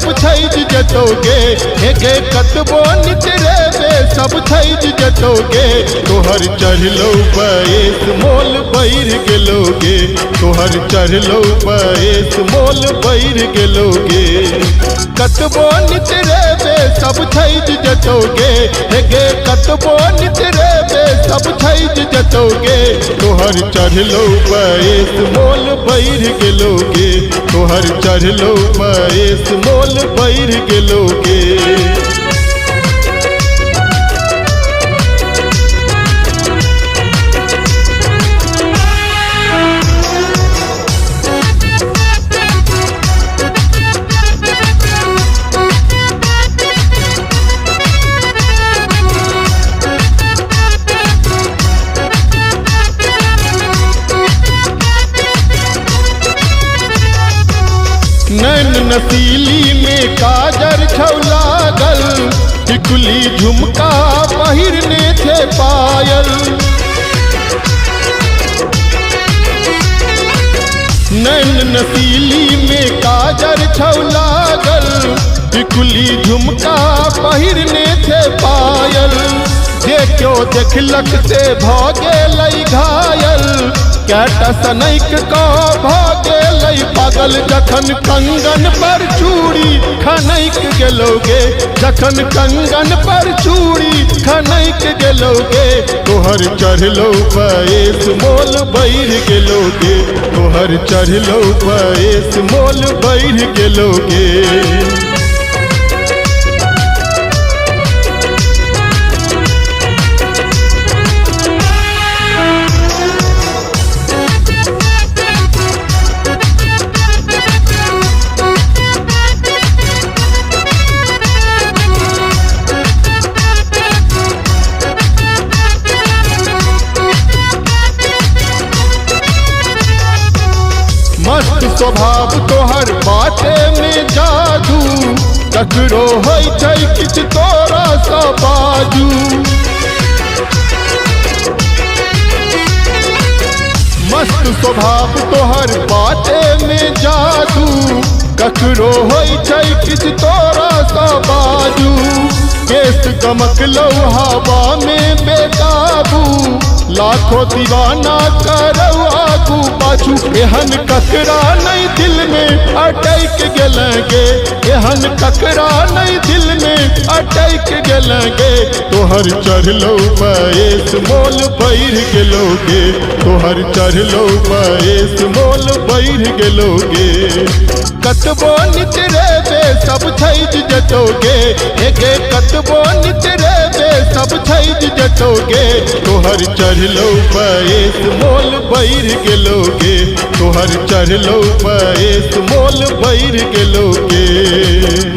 सब छैज जतोगे, हे गे कतबो नितरेबे सब छैज जतोगे। तोहर चढ़लो बएस मोल बैर गेलोगे, तोहर चढ़लो बएस मोल बैर गेलोगे। कतबो नितरेबे सब छैज जतोगे, हे गे कतबो नितरेबे सब छैज जतोगे। तोहर चढ़लो बएस मोल बैर गेलोगे, तोहर चढ़लो बएस मोल बैर गेलोगे। नैन नसीली में काजर छौ लागल, टिकुली झुमका पहिरने थे पायल। नैन नसीली में काजर छौ लागल, टिकुली झुमका पहिरने थे पायल। जे क्यो देखलक से भ गेलै घायल, कैटा सनैक क भ गेलै पागल। जखन कंगन पर चूड़ी खनैक गेलोगे, जखन कंगन पर चूड़ी खनैक गेलोगे। तोहर चढ़लो बएस मोल बैर गेलोगे, तोहर चढ़लो बएस मोल बैर गेलोगे। मस्त स्वभाव तोहर बाटे में जादू, ककरो होइ छै किछु तोरा सँ बाजू। मस्त स्वभाव तोहर बाटे में जादू, ककरो होइ छै किछु तोरा सँ बाजू। केस गमकलौ हवा में बेकाबू, लाखों दीवाना करौ आगू पाछू। एहन ककरा नहीं दिल में अटैक गेलगे, एहन ककरा नहीं दिल में अटैक गेलगे। तोहर चढ़लो बएस मोल बैर गेलोगे, तोहर चढ़लो बएस मोल बैर गेलोगे। कतबो नितरेबे सब छैज जतोगे, हे गे कतबो नितरेबे सब छैज जतोगे। तोहर चढ़लो बएस मोल बैर गेलोगे, तोहर चढ़लो बएस मोल बैर गेलोगे।